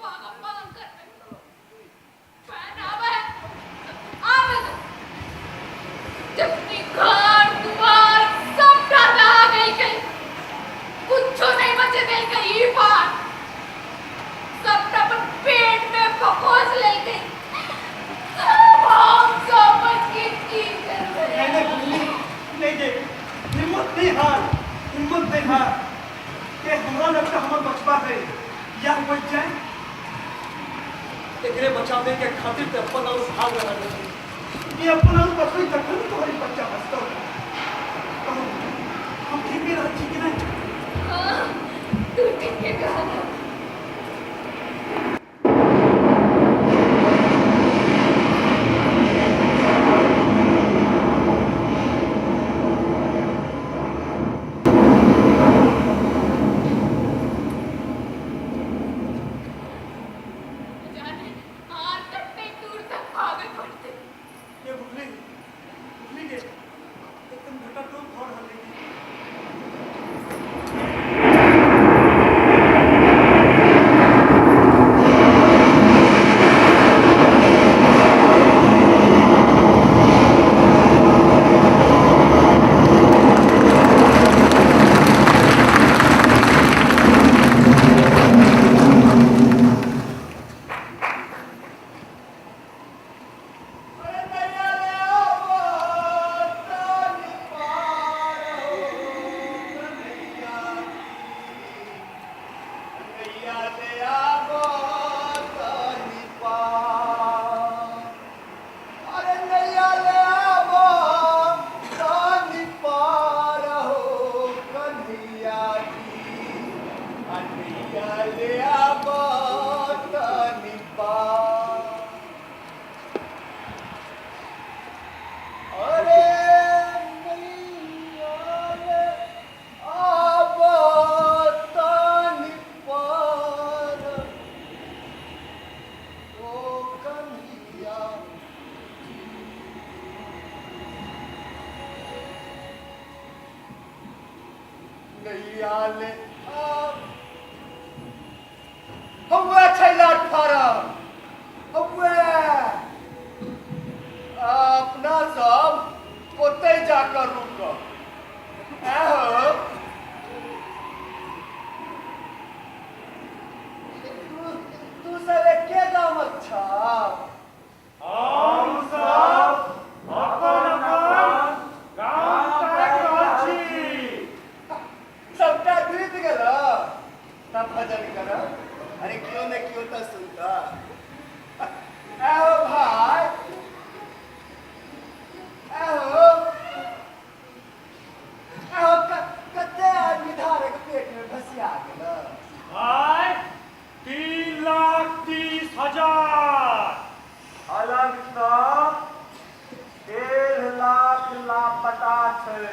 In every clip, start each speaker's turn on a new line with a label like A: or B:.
A: पागल पागल करबै। पानि आबै आबै, जखनी घर दुआर सबटा दहा गेल, कुछो नहीं बचे देलकै। ई बार सबटा अपन पेट में पकोस लेलकै। सब हम सब बच के की करबै?
B: नहीं नहीं बुझली नहीं गे, हिम्मत नहीं हार, हिम्मत नहीं हार के। हमरा लगता हमर बचबा है या बच जाए। एकरे बचावे के खातिर ते अपन और भाग रहल छी। ये अपन और बचबी तखन ने तोहर ई बच्चा बचतौ। कहू, हम ठीक कहि रहल छी कि नहि?
A: हाँ, तू ठीके कहला। जाने आर कते दूर तक भागे पड़ते।
B: ये बुकली, बुकली के एकदम घटा टोप भऽ रहल है।
C: अरे नैया ले आबो तानी पार हो कन्हैया जी, कन्हैया ले आबो तानी पार। अरे नैया ले आबो तानी पार ओ कन्हैया। नैया ले आब हौवे छै लाट फारम हौवे, अपना सब ओतै जाकर रुकब। आहो, तू सब एके गामक छह?
D: हम सब अपन अपन गाम ताकि रहल छी।
C: सबटा डूबि गेल तब भजन कर। अरे क्यों ने क्यों तो सुनता। आओ भाई आओ आओ। कते आदमी धारक पेट में भसिया गेल?
D: भाई, 3,30,000।
E: अलगसँ 1.5 लाख लापता छै।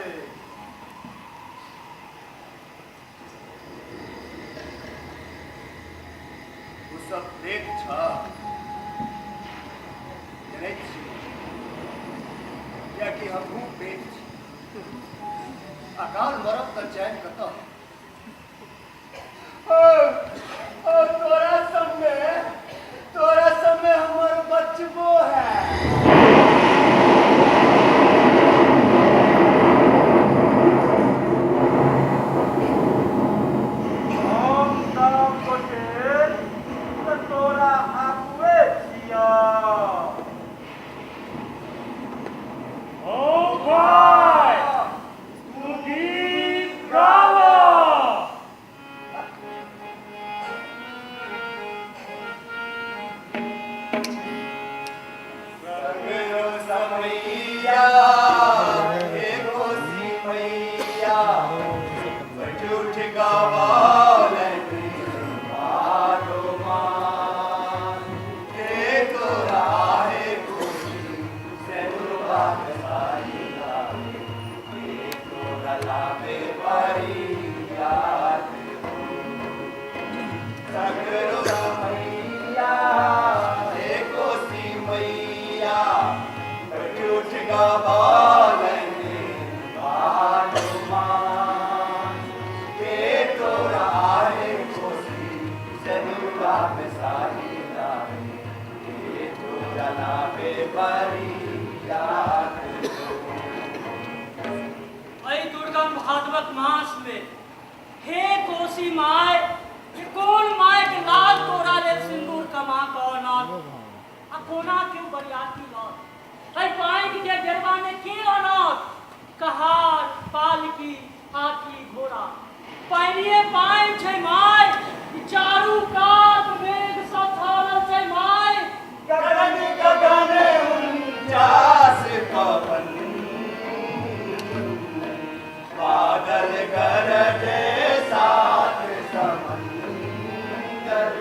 C: ओ सब प्रेत छ, जनैत छी, कियाकि हमहूँ प्रेत छी। अकाल मरब तऽ चैन कतऽ? ओ, ओ तोरा सबमे, तोरा सबमे हमर बचबो है।
E: हम सब गोटे तऽ तोरा आगुए छियौ।
D: हौ भाय, तू गीत गाबऽ।
C: सगरो समैया हे कोसी मैया, बजूठ गवालनि मारो मान हे तोरा हे कोसी सेनुआ सारी लागे, हे तोरा लागे बड़ी याद हो। सगरो मैया हे कोसी मैया, उठ गवालनि मारो मान के तोरा हे कोसी सेनुआ सारी।
F: गम भादवक मास में हे कोसी my, ये कोन my के लाल तोरा लेल सिंदूर कमा कऽ अनत आ कोना के बरियाती लौट एहि पानि के गेरवा में के अनत कहार पालकी हाथी घोड़ा। पानिए पानि छै my, ई चारू कात मेघ सँ छानल छै my.
C: गगन गगन 49 पवन बादल गरजे सात समंदर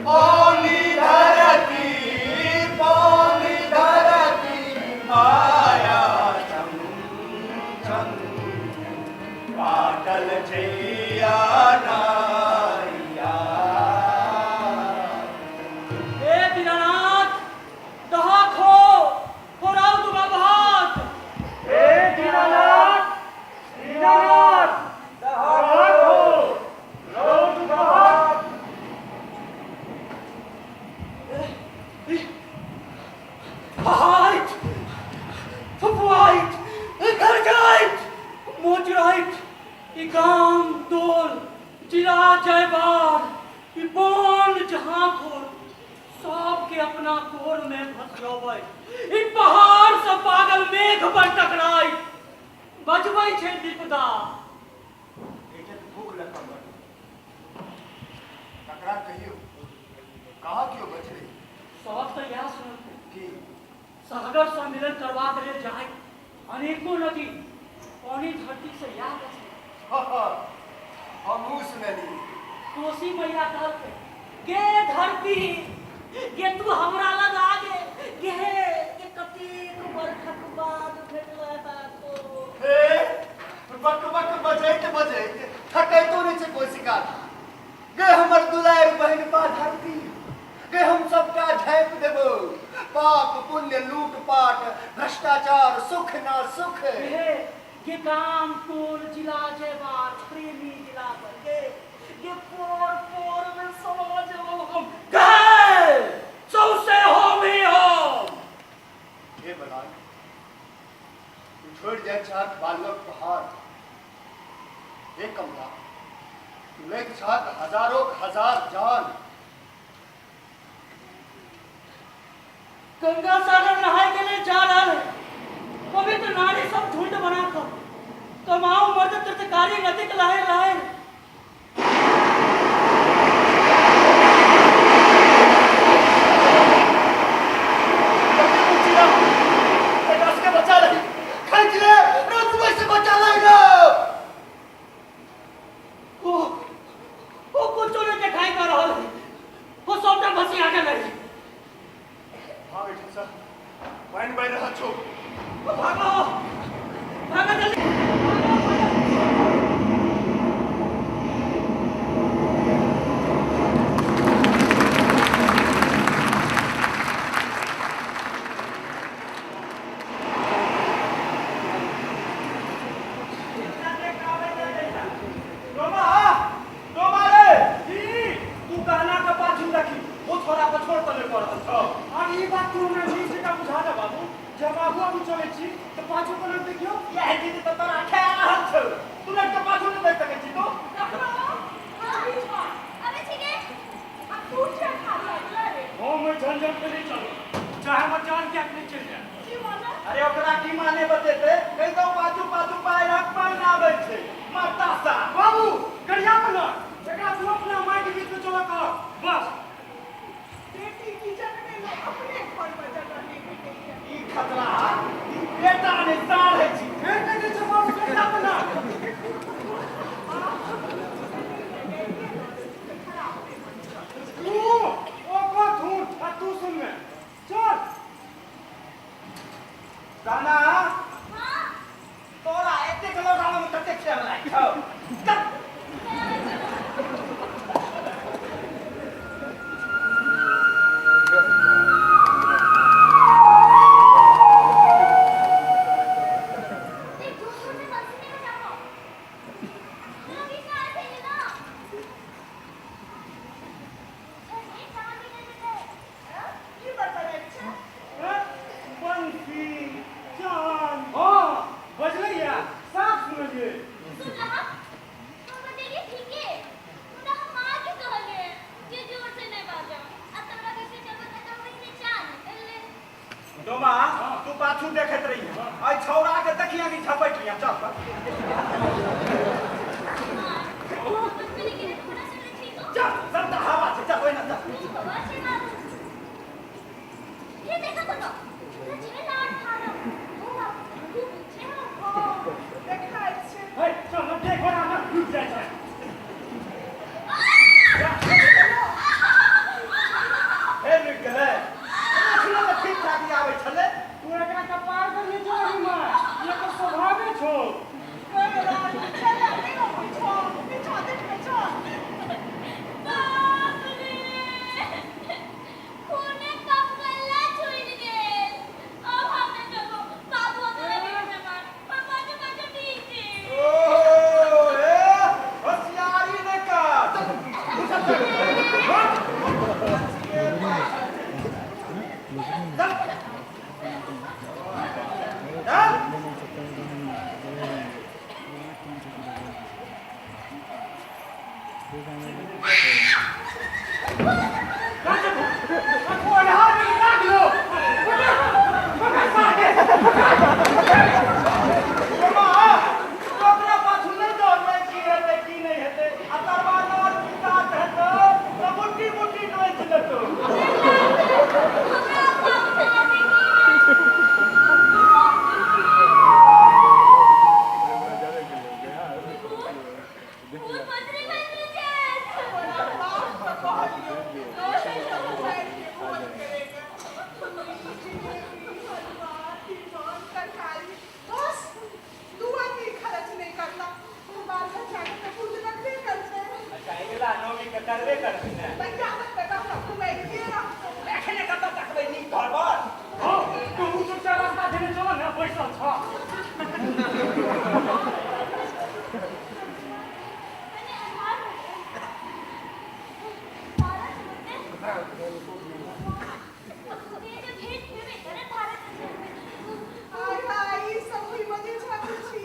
C: पौनी धरती पौनी धरती माया छम छम पाटल छैया नारिया।
F: हे दीनानाथ दहक हो हो रौद बबहत।
D: हे दीनानाथ दीनानाथ दहक हो रौद बहत।
F: हाइट फुफुआइत गरजाइत मोचराइत ई गाम टोल जिला जयबार ई बन जहाँपुर सबके अपना कोर में भसरबै। ई पहाड़ से पागल मेघ पर टकराइत बजबै छै विपदा।
C: एहिठाम भूख लगल बड़ ककरा कहियो कहाँ केओ बचलै।
F: सब तऽ इएह सुनलकै
C: की
F: सागर सँ मिलन करबाक लेल जाइत अनेको नदी पानी धरती से इएह बचलै।
C: हमहूँ सुनलियै।
F: कोसी मैया कहलकै गे धरती गे तू हमरा लग आ गे गे गे कतेक बरखक बाद भेटलै है तो।
C: हे बक बक बजैत बजैत थकैतो नहि छै कोशिका। गे हमर दुलारि बहिन पा धरती गे हम सबटा झाँपि देबो। पाप पुण्य लूटपाट भ्रष्टाचार सुख ना सुख।
F: हे गे गाम टोल जिला जयबार प्रेमी जिला पर गे गे पोर पोर में समा जेबो हम गे सौसे हम ही हम।
C: हे बलान तू छोड़ि जाइ छहक बालुअक पहाड़। हे कमला तू लैत छहक हजारों हजार जान।
F: गंगा सागर नहाय के लिए जा रहल है पवित्र नारी सब झुंड बना कर कमाओ मर्द तीर्थकारी नदी के लहर लहर।
C: बचा लही खींच ले रतुआ से बचा लही रे।
F: ओ कुछो नहीं देखाई कर रहल है, वो सबटा भसिया गेल है।
C: भाग एहिठाम सँ पानि बढ़ि रहल छौ।
F: भागो भागो जल्दी भागो भागो।
B: डोमा डोमा रे की तू कहना के पाछू देखी वो छोरा पर छोड़ तले कर रहल छौ।
D: और ई बात तू हमरा नीक जकाँ बुझा दे बाबू, जब आगू आगू चलै छी तऽ पाछू कोना देखियौ।
B: इएह चीज तऽ तोरा खा रहल छौ, तू लग के पाछू नहि देख सकै छी तू।
D: हम एहि झंझट पे नहि चलब, चाहे हमर जान किएक नहि चलि जाय।
B: अरे ओकरा की माने बतेते कहि दौ पाछू पाछू पायरक पानि आबै छै मरता सा।
D: बाबू गरिया बना एकरा तू अपना माय के बीच में चलऽ कह बस।
A: बेटी की जगह में अपने घर पर जगह नहीं भेटैया।
B: ई खतरा ई बेटा नहि सार है छी।
D: फेर कहि दै छै बाबू गरिया बना। तू ओकर धुन आ तू सुनमे चल।
B: गाना तोरा एतेक लगाबऽ में कतेक टाइम लागि छौ। चल।
D: बंसी चान। हाँ बजलैया साफ
B: चल सबटा हवा छै, चल ओहिना चल।
D: देखाइ छै।
F: हे, चल न, देख ओना न डूबि जाइ छै।
B: हे, रुकि गेलै। एखनो तऽ ठीक ठाक ही आबै छलै।
D: तू एकरा कपार पर नहि चढ़ी माय, ई एकर स्वभावे छौ।
G: चल, नहि अबै छौ, पीछा देखबै चल।
A: बाप रे, खूने कपकल्ला छूटि गेल। अब हम नहि जेबो बाबू, हमरा भी मार पर बाजू बाजू। ठीक छै।
E: ओ ए, होशियारी नहि कर।
B: चल चल।
E: मामा, तू ओकरा पाछू नहि दौड़बै, की हेतै की नहि हेतै, आ तकर बाद और विकास हेतौ तऽ बुट्टी बुट्टी नोचि लेतौ।
A: हमरा बाबू से आबे की भूत बजरी बजरी छै।
G: तोरा बाप के कहलियौ, नहि जाइ के भोज करेके। जिलेबी, हलवा, तीमन, तरकारी, बस दू आदमी खर्च नहि करला। बाल बच्चा के तऽ भूत लगबे करतै।
E: अच्छा, अगिला नवमी के करबे करबै ने?
G: भैया तक तऽ हमरा घुमाइते रहतौ।
B: एखने कतऽ तकबै नीक घर पर?
F: हँ, तू चुपचाप रास्ता धेने चल ने, बैसल छ।
A: कने अन्हार हो गेल। तारा चमकते। जे भेंट हेबे करे भारत।
G: हाय हाय, ई सब भी बजै छी।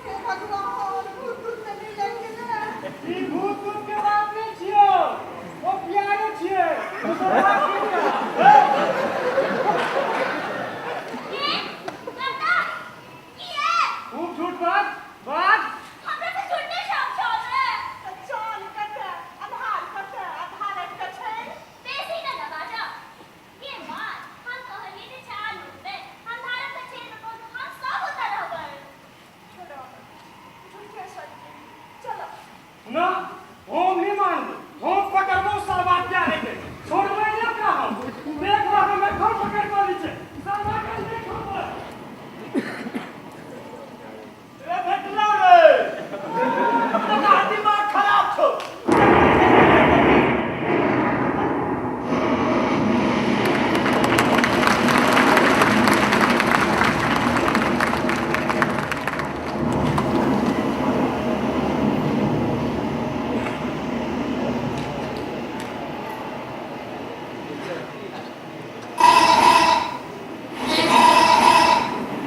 G: हे भगवान, भूत तूत तऽ नहि लागि गेलै?
D: ई भूत तूत के बात नहि छियौ, ओ प्यारे छियै। दोसर बात की छै?
A: के दादा की है?
D: खूब झूठ बात बात।
A: हमरा से झूठे शौक छौ रे।
G: तऽ चान कतऽ, अन्हार कतऽ, अन्हार अटके छै।
A: बेसी न दबाजा ये मार। हम कहलिए जे चाल उठबे, हम धारक कछेर में पहुंच, हम सब उतर रहबै।
G: छोड़ो, झूठे सच, चलो।
F: ना, हम नहीं मानबो। हम पकड़बो सरवा प्यारे के, छोड़बै नहि ओकरा हम। देख रहा, हम एखन पकड़ कऽ लै छै सरवा के, देख हमर।
E: रे, भेटलौ रे? तोरा दिमाग खराब छौ।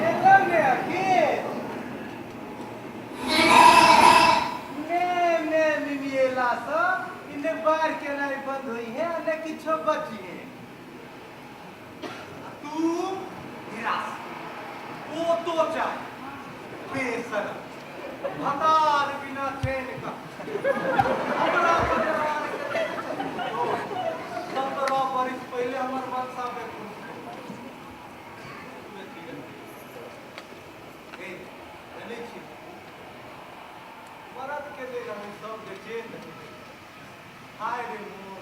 C: एलौ ने के ने ने मिमिएला सँ इने बाढ़ केनाइ बंद होई है आ ने किछो बची है। तू निराश वो तो चाहे बेशरम भतार बिना चैन का हमरा परिवार के 17 बरिस पहिले हमर मनसा में ए, जनै छी, मरद के नहि रहै सब बेचैन रहै। हाय रे मोन,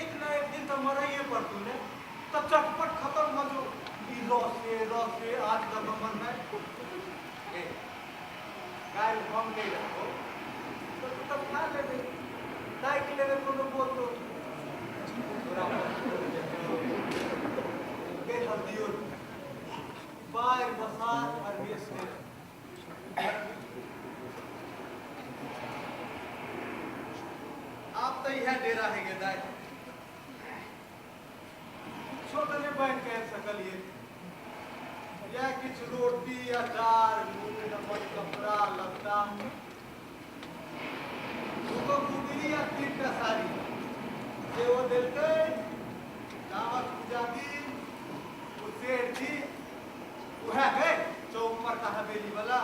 C: एक न एक दिन तऽ मरैये पड़तौ ने, तऽ चटपट खत्म भऽ जो ई रसे रसे। आज तक हमर नहि। ए, काल्हि हम नहि रहबो तऽ तू तऽ खा लेबे, ताकि लेबे कोनो बोतो तोरा के हल्दियो बाढ़ि बसात हरमेश नहि रहै। आब तऽ इएह डेरा है गे दाइ। किछो तऽ नहि बनि के आबि सकलियै। इएह किछु रोटी, अचार, नून, अपन कपड़ा लत्ता, दूगो गुदरी आ 3 टा साड़ी जे ओ देलकै गामक पूजा दिन ओ सेठ जी, उएह गए चौक पर का हवेली वाला।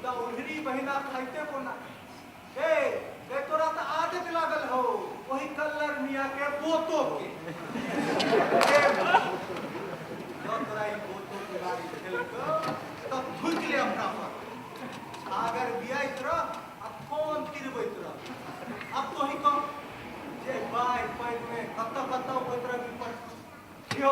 B: मुदा उल्हरी बहिना खाइते कोना? ए ए, तोरा तऽ आदत लागल हो ओही कल्लर मियाँ के बोतो के। ए, जँ तोरा ई बोतो के गाड़ी खेलकौ तऽ थूकि ले अपना पर। छागर बियाइत रह आ थोन तिरबैत रह। आब तोही कह जे बाढ़ि पानि मे कतऽ कतऽ होइत रह विपत्ति। यौ,